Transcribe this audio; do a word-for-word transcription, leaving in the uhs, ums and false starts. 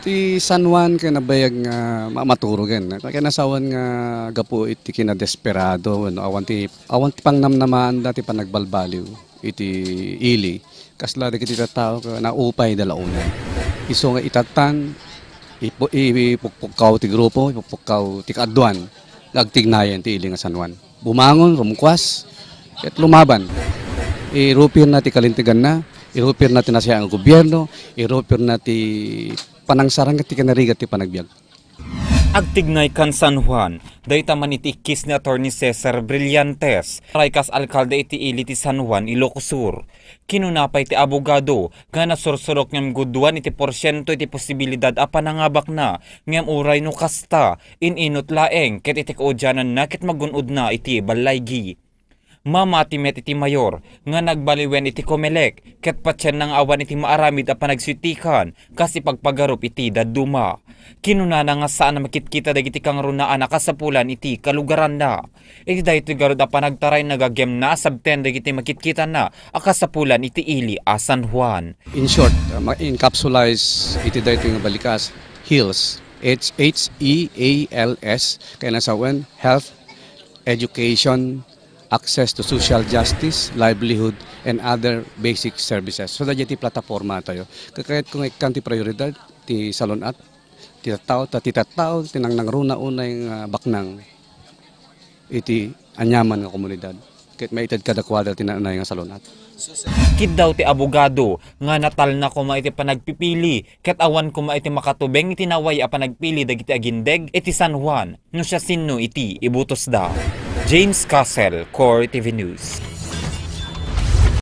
Ti San Juan ket nabayag nga ma-, maturogen. Kay nasawan nga gapu iti kinadesperado, no, awan ti, awan ti pangnamnamaanda ti panagbalbaliw iti ili. Kasla dagiti tattao ket naupay da la unay. Isu nga itattan, ipu-, ipukpukkaw ti grupo, ipukpukkaw ti kaaduan nga agtignayan ti ili nga San Juan. Bumangon, rumkuas, ket lumaban. Irupirna ti kalinteganna, irupirna ti nasayaat nga gobierno, irupirna ti panangsarang ket ti kinarigat ti panagbiag. Agtignay kan San Juan, dayta man iti ikkis ni Attorney Cesar Brillantes, uray kas alkalde iti ili ti San Juan, Ilocos Sur. Kinuna pay ti abogado nga nasursurok ngem guduan iti porsiento iti posibilidad a panangabakna, ngem uray no kasta, in-inut laeng ket iti kaudiananna ket magun-odna iti ballaygi. Mamati met iti mayor nga nagbaliwen iti Comelec ket patienna nga awan iti maaramid a panagsitikan kas ipagpagarup iti dadduma. Kinunana nga saan a makitkita dagiti kangrunaan a kasapulan iti kalugaranna. Iti daytoy garud a panagtaray, nagagemna a sabten dagiti makitkitana a kasapulan iti ili a San Juan. In short, uh, ma-encapsulize iti daytoy nga Balikas, HEALS, H H E A L S, kay nasawen, health, education, access to social justice, livelihood, and other basic services. So, daydiay ti plataporma tayo. Kakayat ko nga ikkan ti prioridad ti salun-at ti tattao, ta ti tattao ti nangnangruna unay nga baknang iti aniaman nga komunidad. Ket maited kadakuada ti naanay nga salun-at. Kiddaw ti abogado nga natalna koma iti panagpipili ket awan koma iti makatubeng iti naway a panagpili dagiti agindeg iti San Juan no siasino iti ibutosda. James Castle, Core T V News.